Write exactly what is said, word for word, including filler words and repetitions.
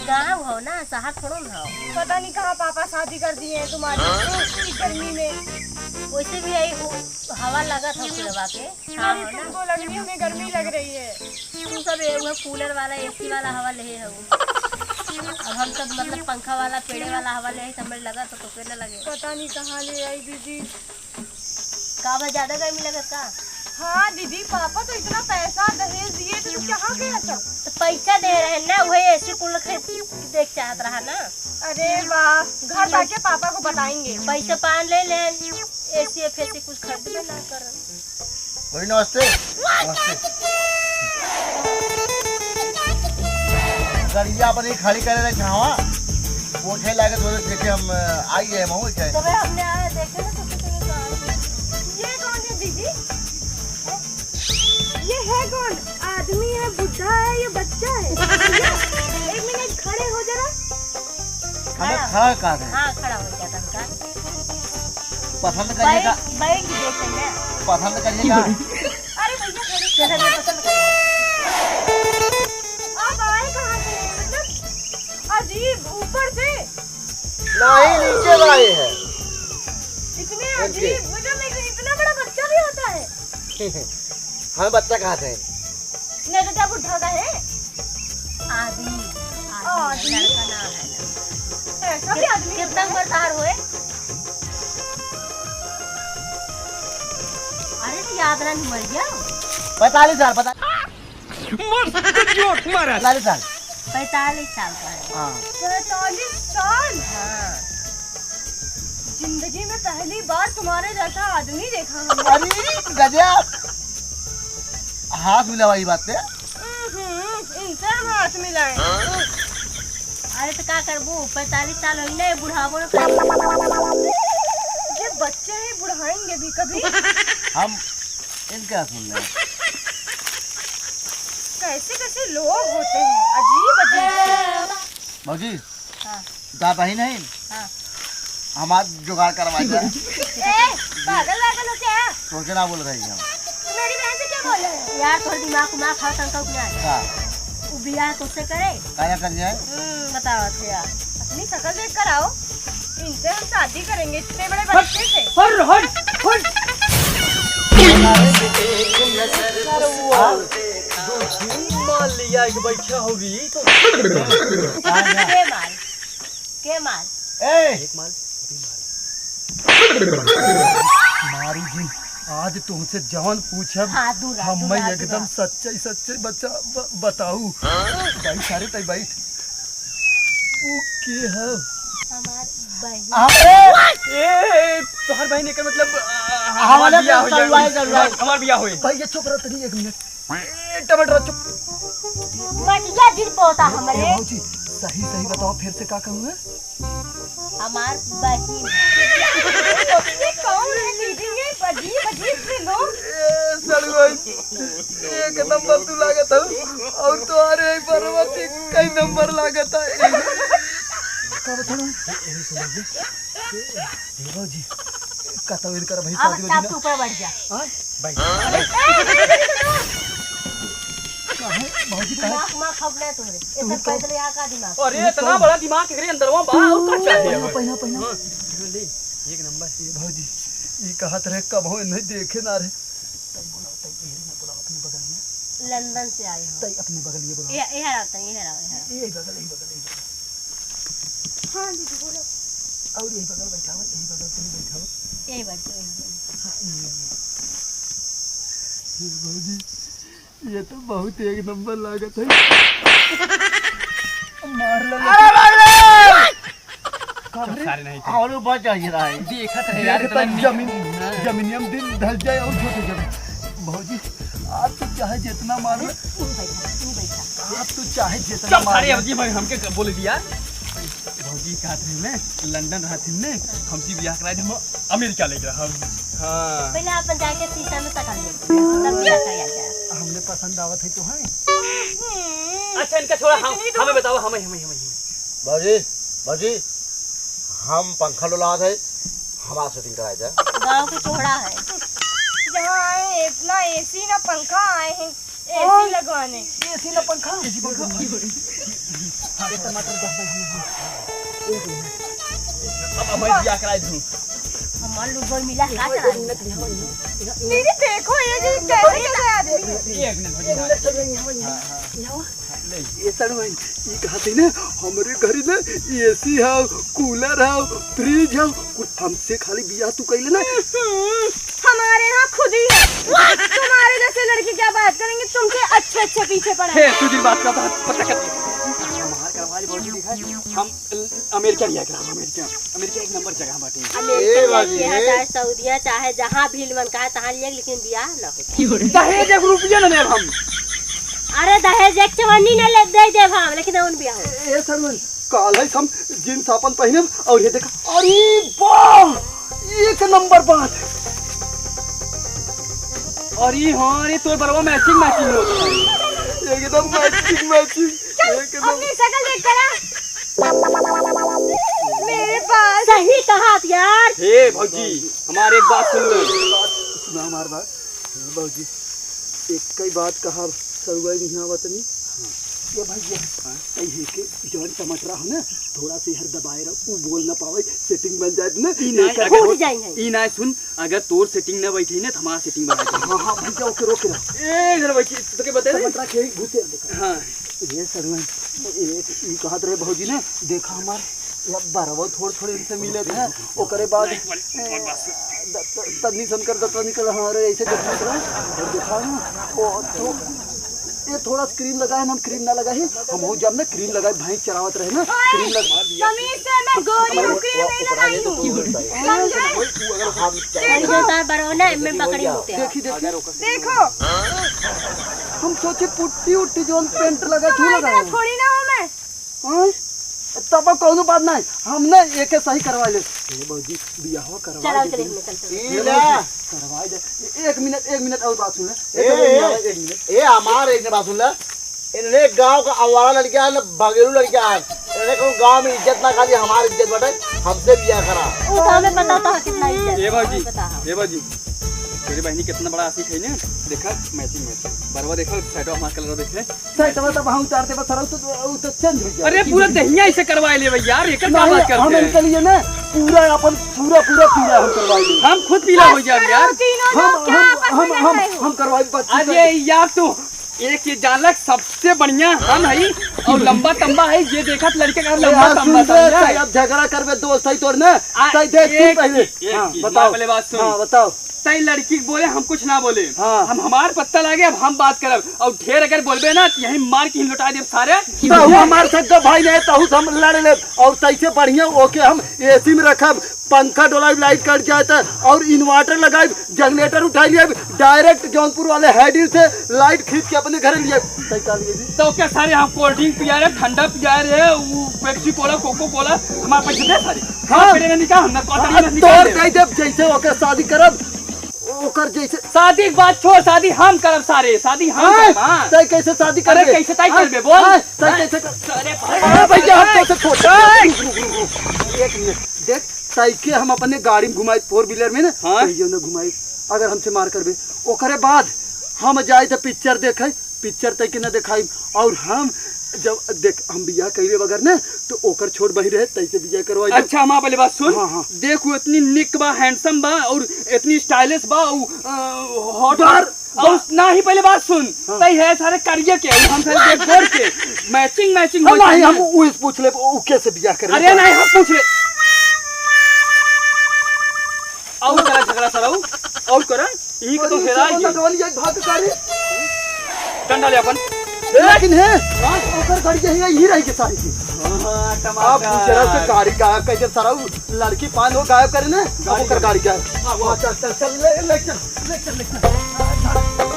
कहाँ हो ना, सहा थोड़ो ना हो। पता नहीं कहाँ पापा शादी कर दिए हैं तुम्हारी इस गर्मी में। वैसे भी आई हो, हवा लगत हो पिलवा के। छाँव अरे हो ना। तुमको लग रही, हमें गर्मी लग रही है। तू सब ये वो कूलर वाला, एसी वाला हवा ले हो। अब हम सब मतलब पंखा वाला, पेड़े वाला हवा ले, तो हमें लगा तो तोके ना लगे। पता नहीं कहाँ ले आई दीदी। का बा, ज्यादा गर्मी लगत का? हाँ दीदी, पापा तो इतना पैसा दहेज दिए थे, तो कहाँ गया सब? तो पैसा दे रहे हैं ना, वही एसी कूलर खरीद देख चाहत रहा ना। अरे वाह, घर जाके पापा को बताएंगे। पैसा पान ले ले, एसी फेसी कुछ खरीदबे ना कर। भाई नमस्ते। नमस्ते। गड़िया अपनी खाली करे रहे छावा। पोछे लागे थोड़े देखे हम, अ, आई गए महू के। तबे हमने आया देखे ना तो कितने साल। ये कौन है दीदी? ये है कौन? आदमी है, बुढ़ा है, ये बच्चा है? एक मिनट खड़े हो जरा। हमें खड़ा। खड़ा कहा थे? हाँ, खड़ा हो गया था उनका। पसंद करिए का? बैठ, बैठ के देख लेना। पसंद करिए का? अरे भैया, खड़े, खड़े, खड़े, पसंद करिए। आप आए कहाँ से? मतलब, अजीब, ऊपर से। नहीं, नीचे से आए हैं। इतने अजीब, मतलब, एक इतना बड़ा बच्चा भी होता है? हमें बच्चा कहा थे? नहीं तो क्या बुढ़ा का है? आदमी, आदमी, आदमी? लड़का ना है ना। ऐसा भी आदमी कितना होता है? उम्र तार होए? अरे तो याद ना, नहीं मर गया। पैंतालीस साल, पता मस्त जोक मारा। पैंतालीस साल। पैंतालीस साल का है। हाँ। पैंतालीस साल? हाँ। जिंदगी में पहली बार तुम्हारे जैसा आदमी देखा हमने। अरे गजब। हाथ मिलावा ई बात पे। हम्म, इनसे हम हाथ मिलाएं। अरे तो का करबू, पैंतालीस साल होई ना, बुढ़ाबो ना कर। ये बच्चे ही बुढ़ाएंगे भी कभी। हम इनका सुन ले। कैसे कैसे लोग होते हैं, अजीब अजीब से। भौजी, हाँ। जा बहिन है। हाँ। हमार जुगाड़ करवा दे। ए, पागल वागल हो क्या? तोसे ना बोल रही हम। मेरी बहन से क्या बोल रहे हो? यार, थोड़ा दिमाग उमाग खाओ, तनका उतना है। हाँ। वो बियाह तोसे करे? काहे ना कर जाए? हम्म, बताओ, अच्छा यार। अपनी शकल देख कर आओ। इनसे हम शादी करेंगे, इतने बड़े बच्चे से। हट, हट, हट। अरे वो, जो धूम मार लिया, एक बैठा होगी, तो के मार? के मार? ए! एक मार, दो मार। मारू जी, आज तुमसे जवन पूछब, हाँ, दूर रह, हम दूर रह, एकदम दूर रह। सच्चाई, सच्चाई बच्चा ब-, बताऊ। बैठ, सारे तई बैठ। ऊ के है? हमार बहिन। अरे! ए, ए, तोहर बहिन एकर मतलब, आ, हमार हमारे बियाह तो हो जाए। जलवाए, जलवाए। हमार, हमार बियाह होए। भैया चुप रह तनी एक मिनट। ए, टमाटर चुप। मटिया जिन पोता ए, हमरे। ए, भौजी, सही, सही बताओ, फिर से का कहूँ है? हमार बहिन। ये कौन है दीदी? ये अजीब, अजीब से लोग। ए, सड़ुआइन। एक नंबर तू लागत हऊ, और तोहरे ही बरवा के कई नंबर लागत है। का बताऊं? ए, ए, सुन ले। ए, ए, भौजी, का तो इनकर भाई अब शादी होती ना। तू ऊपर बैठ जा। हाँ? भाई। काहे? भौजी, काहे? दिमाग, दिमाग खपना तोहरे। तू इतना तो पैदल यहाँ का दिमाग? अरे, इतना बड़ा दिमाग एकरे अंदरवा बा, और का चाहिए पहला, हमें? पहला, पहला। हाँ, ले, एक नंबर। ए, भौजी, ई कहत रहे, कबहूँ नहीं देखे ना रहे। तई बोलाओ, तई एहरी में बोलाओ, अपने बगल में। लंदन से आए हो। तई अपने बगल ये बोलाओ। ये, ये हराओ, तई ये हराओ, ये हराओ। ये बगल, ये बगल, ये बगल। हाँ दीदी, बोलो। और ये बगल बैठाओ, ये बगल तुम बैठाओ। यही बैठो, यही बैठो। हाँ, ये, ये। ये भौजी, ये तो बहुत एक नंबर लागत है। मार ले। अरे बाप रे! का चुप रे? सारे नहीं थे। और वो बच जाइए रहा है। देखत रहे ये यार, तो इतना जमीन, हाँ। जमीनिया में दिन ढल जाए और छोटे जमीन। भौजी, आप तो चाहे जितना मार ले। तू बैठा, तू बैठा। आप तो चाहे जितना चुप मार सारे ले। अवधी भाई हमके क-, बोल दिया। भौजी कहत रहे ने, लंदन रहथिन ने, हमसे बियाह कराए दे, हम अमेरिका लेके रहब। हाँ। पहले अपन जाके शीशा में तकल ले, तब बियाह कराया जाए। हमने पसंद आवत है तो है। अच्छा, इनका छोड़ा, हम, इतनी दूर। हमें बताओ, हमें, हमें, हमें, हमें। भौजी, भौजी, हम पंखा डुलावत है, हमार सेटिंग कराए दे। गाँव के कोहड़ा है। जहाँ आए, इतना एसी ना पंखा आए हैं, एसी लगवाने। एसी ना पंखा? एसी पंखा? हाँ, ये टमाटर दस भाई, हाँ, हाँ। एक मिनट। अब, अब मैं बिया कराई दूँ। हमार लुगोर मिला, का एक करा? मिनट, यहाँ, यहाँ, यहाँ। दीदी, देखो, ये जी कैसे, कैसे आदमी है? एक मिनट, एक मिनट, सर, यहाँ, यहाँ, हाँ, हाँ। यहाँ। हाँ, ले। ये सर, मैं, ये कहा थी ना, हमारे घर में एसी है, कूलर है, फ्रिज है, कुल हमसे खाली बियाह तू कइले ना। हम्म, हमारे यहाँ खुद ही है। तुम्हारे जैसे लड़के क्या बात करेंगे, तुमसे अच्छे अच्छे पीछे पड़े हैं। हे, तू दिल बात का बात पता कर। हमार करवारी बहुत ठीक है। हम अमेरिका लिया करा, अमेरिका, अमेरिका एक नंबर जगह बाटे। अमेरिका ए लिया बाबी, लिया, हे। चाहे सऊदिया, चाहे जहाँ भी मन कहे तहाँ लिया, लेकिन बियाह ना हो। दहेज एक रुपया ना लेब हम। अरे दहेज एक चवन्नी ना ले, दे देब हम, लेकिन उन बियाह हो। ए, ए, सर, काल है हम जींस आपन पहिनब और ये देखा, अरे वाह, एक नंबर बात। अरे हाँ, अरे तोर बरवा मैचिंग मैचिंग हो। एकदम मैचिंग मैचिंग। चल, एकदम। अपनी शकल देख कर आ। मेरे पास। सही कहा यार। हे भौजी, हमार एक बात सुन ले। सुना हमार बात। हे भौजी, एक कई बात कहा, सरुआई नहीं आवत नहीं। हाँ। ये भैया, हाँ? कही है कि जौन टमाटर हो ना, थोड़ा सा इधर दबाए रहो, वो बोल ना पावे, सेटिंग बन जाए ना। ई ना, अगर फूट जाई है। ई ना सुन, अगर तोर सेटिंग ना बैठे ना, तो हमार सेटिंग बना दे। हाँ, हाँ, भैया, ओके, रोक रहा। ए, इधर बैठी, तो के बता दे। टमाटर के घुसे देखा। हाँ। ये सर में, ये, ई कहत रहे भौजी ने, देखा हमार, या बरवा थोड़ थोड़ इनसे मिले थे, ओकरे बाद, नहीं, बोल, बोल बस। ए, द-, त-, तन्नी सन कर दतवा निकल, हाँ रे, ऐसे देखत रहा, और देखा ना, ओ, तो, ये थोड़ा सा क्रीम लगाए ना, हम क्रीम ना लगाए, हम हो जब ना क्रीम लगाए, भैंस चरावत रहे ना, क्रीम लग- तमीज से मैं गोरी हूँ, क्रीम नहीं लगाई हूँ। समझे? हम देखो। जो तार बरवा ना, इनमें पकड़ी होते हैं। देखी, देखी। देखो। हम सोचे पुट्टी उट्टी जोन पेंट लगा, तू तुम्हारी लगा। तरह थोड़ी ना हूँ मैं। हाँ? तब कौनो बात नहीं, हम ना एके सही करवा ले। ए भौजी, बियाह करवा चलाओ, दे चलिए, दे। निकलते हैं। ए भौजी, करवा दे। ए-, एक मिनट, एक मिनट और बात सुन ले। ए, ए, ए, एक मिनट। ए, हमार एक बात सुन ले। इन्हें गांव का आवारा लड़कियां है, भगेलू लड़कियां है। इन्हें कहूँ गांव में इज्जत ना, खाली हमार इज्जत बटे, हमसे बियाह करा। वो तो हमें पता था कितना इज्जत ए भौजी, हमें पता है। ए भौजी, तेरी बहनी कितना बड़ा आशिक है ना, देखा मैचिंग मैचिंग। बरवा देखा, शर्टवा हमार कलर देखे। शर्टवा तब हम उतार दे, बस सरऊ तो, वो तो चेंज हो जाए। अरे पूरा दहिया इसे करवा ले भाई यार, एक का नहीं, बात करते हम हैं? इनके लिए ना पूरा अपन, पूरा, पूरा पीला हम करवा ले। हम खुद पीला हो जाए यार। तीनों हम, लोग क्या हम, आपस में हम, लड़ हम, रहे हो? हम करवाई बातचीत अरे करें। यार तू एक ये जालक सबसे बढ़िया हम है और लंबा तंबा है, ये देखत लड़के का अरे लंबा यार, तंबा सुन रे, समझा है? तै अब झगड़ा करबे दोस्त है तोर ना, आ, तै देख तू एक पहले। चीज, एक हाँ, चीज, बताओ। पहले बात सुन। हाँ, बताओ। तै लड़की के बोले, हम कुछ ना बोले। हाँ। हम हमार पत्ता लागे, अब हम बात करब। और ढेर अगर बोलबे ना, तो यहीं मार के ही लौटा देब सारे। तहु हमार सगा भाई नहीं, तहु से हम लड़ लेब। और तैसे बढ़िया ओके हम एसी में रखब, पंखा डोलाइब, लाइट कट जाए त, और इन्वर्टर लगाइब, जनरेटर उठाई लियाइब, डायरेक्ट जौनपुर वाले हेडिल से लाइट खींच के अपने घर लियाइब। तै का लिए जी? तो क्या सारे हम कोल्ड ड्रिंक पिया रहे, ठंडा पिया रहे, वो पेप्सी कोला, कोको कोला, हमारे पैसे दे सारे। हाँ। हमारे पेट में निकाल, हम ना कॉटन हाँ, में निकाल तोर दे। कह देब जैसे ओके शादी करब, ओकर जैसे शादी के बात छोड़, शादी हम करब सारे, शादी हम हाँ, करब, हाँ। तै कैसे शादी अरे करबे? कैसे तय हाँ, करबे, बोल? हाँ, तै हाँ। कैसे कर- अरे अरे भैया, हम तोसे छोटा। रुक, रुक, रुक, रुक। एक मिनट, देख, तै के हम अपने गाड़ी में घुमाई, फोर व्हीलर में ना, हाँ। कहियो ना घुमाई, अगर हमसे मार करबे। ओकरे बाद हम जाए त पिक्चर देखे, पिक्चर तै के ना देखाई, और हम जब देख, हम बियाह कइले बगैर ना, तो ओकर छोट बहिन रहे, तैसे बियाह करवाई दे। अच्छा, हमार पहले बात सुन। हाँ, हाँ। देख, वो इतनी निक बा, हैंडसम बा और इतनी स्टाइलिश बा, उ, अ, हॉट बार, और बार। ना ही पहले बात सुन। हाँ। तै है सारे करिया के, हम सारे देख गोर के, मैचिंग, मैचिंग हम हो नहीं, जाए हम ना। उस पूछ ले, वो कैसे बियाह करे? अरे नहीं, हम पूछ ले। और करा झगड़ा सराऊ, और करा। ई के तो अरे, हेराई चलो गई। ना, डोली जाई, भाग सारी। डंडा ले अपन। लेकिन है, हाँ? ओकर गाड़ी यही, यही रही के सारी की। हाँ, टमाटर। अब जरा से गाड़ी गायब कर दे, सारा उ लड़की पान हो गायब करे ने, अब ओकर गाड़ी गायब। हाँ, वो। हाँ, चल, चल, चल, ले, ले, चल, ले, चल, ले, चल।